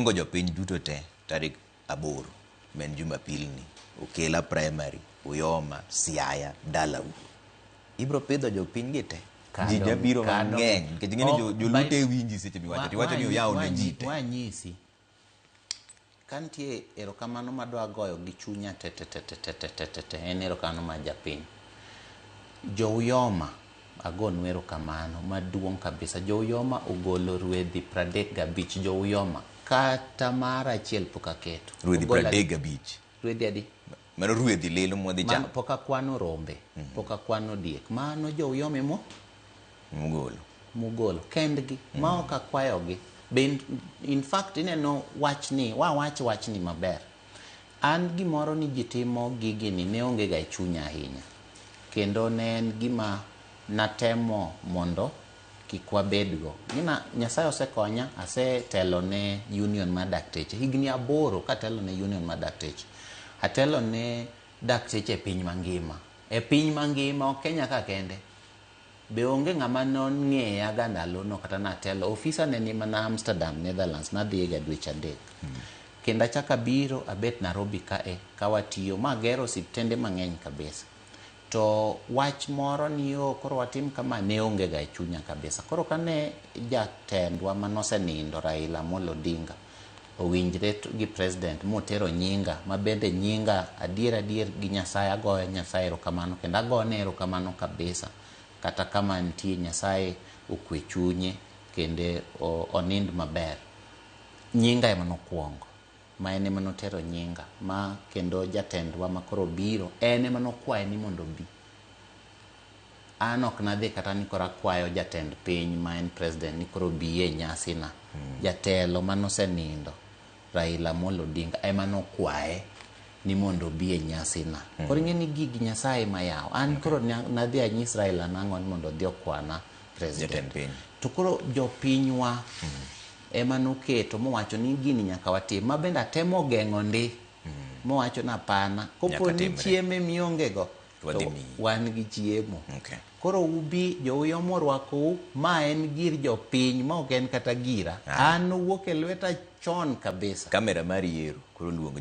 Luongo jopiny duto te tarik 8 ma en Jumapil ni, Okela Primary, Uyoma, Siaya, Dalau. Ibro pidho jopiny gi te. Ji nyabiro mang'eny nikech ing'e ni joluo te winji seche miwacho to iwacho ni oyaw ne ji te. Wanyisi ka nitie erokamano madwa goyo gi chunya te te te te te te te te te en erokamano mar japiny. Jo Uyoma agonu erokamano maduong' kabisa. Jo Uyoma ogolo ruedhi 35 jo Uyoma kata mara achiel pok aketo. Ruedhi 35. Ruedhi adi? Mano ruedhi lilo mwadhi chamo. Pok akwano rombe, pok akwano diek. Mano jo Uyoma emo Mugolo. Mugolo kendgi ma ok akwayogi. Be in fact ineno wachni, wawach wachni maber. An gimoro ni ji timo gigini ne onge ga e chunya ahinya. Kendo ne en gima natemo mondo kik wabedgo. Ngina Nyasaye osekonya, asetelo ne union mar dakteche. Higni 8 katelo ne union mar dakteche. Atelo ne dakteche e piny mangima. E piny mangima, ok Kenya ka kende. Be onge ng'ama nong'eya ga ndalono kata natelo. Ofisa ne ni mana Amsterdam, Netherlands, nadhiye ga dweche 3. Kendo achako abiro abet Nairobi kae, ka watiyo, ma agero osiptende mang'eny kabisa. To wach moro ni yo koro watim kama ne onge ga e chunya kabisa. Koro kane jatendwa manosenindo Raila Amolo Odinga owinjre gi president motero nyinga, ma bende nyinga adier adier gi Nyasaye, agoyo Nyasaye erokamano kendo agone erokamano kabisa. Kata kama nitie Nyasaye okwe chunye kendo onind maber. Nyinga ema nokwongo, ma en ema notero nyinga, ma kendo jatendwa ma koro biro, en ema nokwaye ni mondo obi. An ok nadhi kata ni koro akwayo jatend piny ma en president ni koro bi e nyasina. Jatelo manosenindo Raila Amolo Odinga ema nokwaye ni mondo obi e nyasina. Koro ing'e ni gigi Nyasaye ema yawo. An koro nadhi anyis Raila nang'o ni mondo odhi okwana president. Jatend piny. To koro jopinywa ema noketo mowacho ni gini nyaka watim. Ma bende atemo geng'o ndi. Mowacho ni hapana. Kopo ni chiemo mionge go, to wan gi chiemo. Koro ubi, jo Uyoma orwakou, ma en gir jopiny, ma ok en kata gira. An owuok e lweta chon kabisa. Kamera mar yiero koro luongo.